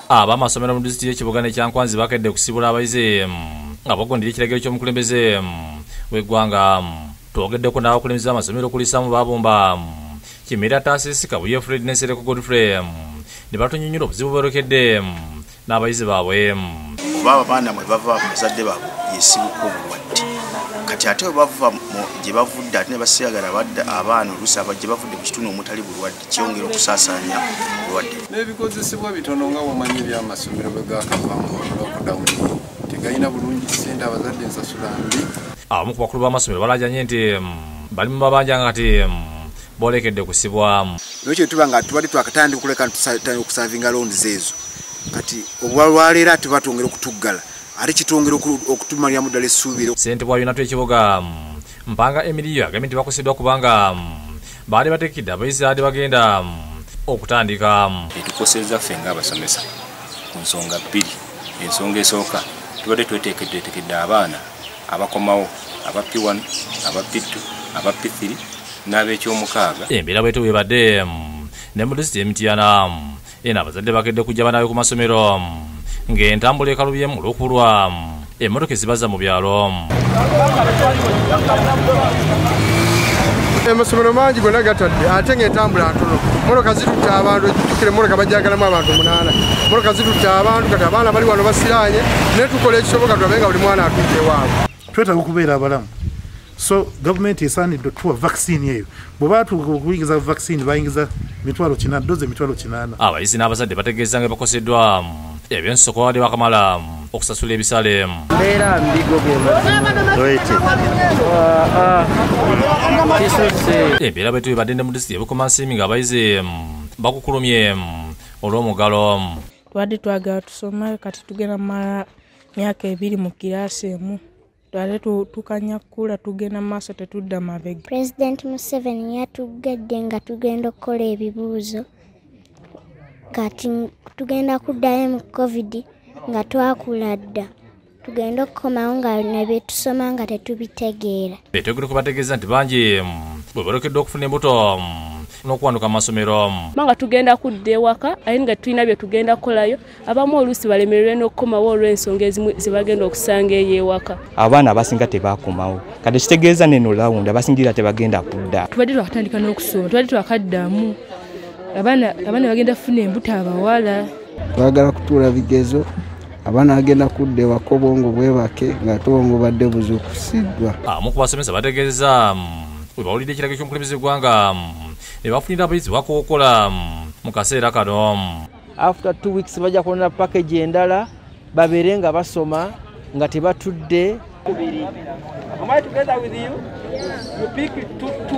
Abamasomero mu disitulikiti y'ekibuga ne Kyankwanzi bakedde kusibula abayizi nga bagondera ekiragiro ky'omukulembeze w'eggwanga. Twogeddeko n'abakulembeze b'amasomero okulisaamu babumba Kimera Taasisi Kabuye Fred ne Nsereko Godfrey ne batunyonnyola obuzibu bwerokedde n'abayizi baabwe. Oba abaana mwe bava bazadde baabwe yesibuka obulwadde, kati ate bwe bava gye bavudde ate ne basigala badda abaana oluusi gye bavudde mu kitundu omutali bulwadde, kyongera okusaasaanya obulwadde. N'ebikozesebwa bitono nga bw'omanyi ebyamasomero bwe gaakava mu lockdown tegalina bulungi ssente, abazadde ensasula mbi. Abamu ku bakulu b'amasomero balajanye nti bali mu mabanja nga kati boolekedde kusibwa. Nekyo tuba nga tubadde twakatandika okuleka okusavinga loans ezo, kati obwalwaleero ate batwongera okutuggala, ate kitwongera okutumaliramu ddala essuubiro. Ssentebe wa UNATU ekibuga Mpanga Emiriyo agambye nti bakoseddwa kubanga baali bateekedde abayizi ate bagenda okutandika. Etukosezza ffe ng'abasomesa ku nsonga bbiri. Ensonga esooka, tubadde tweteekeddeteekedde abaana abakomawo aba P1, aba P2, aba P3 n'ab'ekyomukaaga. Embeera bwetyo bwebadde ne mu disitulikiti y'e Mityana. Eno abazadde bakedde kujja banaabe ku masomero ng'entambula ekalubyemu olw'okubulwa emmotoka ezibaza mu byalo. Amasomero mangi gonna gatadde ate ng'entambula ntono. Motoka zitutta abantu, ejjukire motoka bajjagalamu abantu 8. Motoka zitutta abantu, kati abaana bali wano basiraanye, naye tukola ekisoboka tulabe nga buli mwana atuuka ewaabwe. Twetaaga okubeera abalamu, so gavumenti esaanidde otuwa vaccine eyo. Bwe batuuka okuyingiza vaccine, bayingiza 800,000 dose, 800,000. Abayizi n'abazadde bategeeza nga bakoseddwa ebyensoko babadde bakamala okusasula ebisale. Mbeera mbigo kisuse. Embeera bwetu bebadde ne mu disitulikiti y'e Bukomansimbi ng'abayizi bakukulumye olw'omugalo. Tubadde twagala tusome, kati tugenda mumala myaka 2 mu kiraasi emu, ate tukanya kukula, tugenda mu maaso, tetudda mabega. Pulezidenti Museveni yatuggadde nga tugenda okukola ebibuuzo, kati tugenda kuddayo mu COVID nga twakula dda, tugenda okukomawo nga ne bye tusoma nga tetubitegeera. Betegere kubategeeza nti bangi bwe boolekedde okufuna embuto n'okuwanduka mu masomero. Kubanga tugenda kudda ewaka aye nga tulina bye tugenda kukolayo, abamu oluusi balemererwe n'okukomawo olw'ensonga ezimu ze bagenda okusanga eyo ewaka. Abaana abasinga tebakomawo, kati kitegeeza neno round abasingira tebagenda kudda. Tubadde twakatandika n'okusoma, tubadde twakaddamu, abaana bagenda kufuna embuto abawala. Twagala kutuula bigezo, abaana bagenda kudda ewaka obwongo bwebake ng'ate obwongo badde buzuukusiddwa. Abamu ku basomesa bategeeza bwe bawulidde ekiragiro ky'omukulembeze w'eggwanga ne bafunira abayizi bakookola mu kaseera kano. After 2 weeks bajja kubona package endala, babeere nga basoma nga tebatudde. Am I together with you? You pick two, two.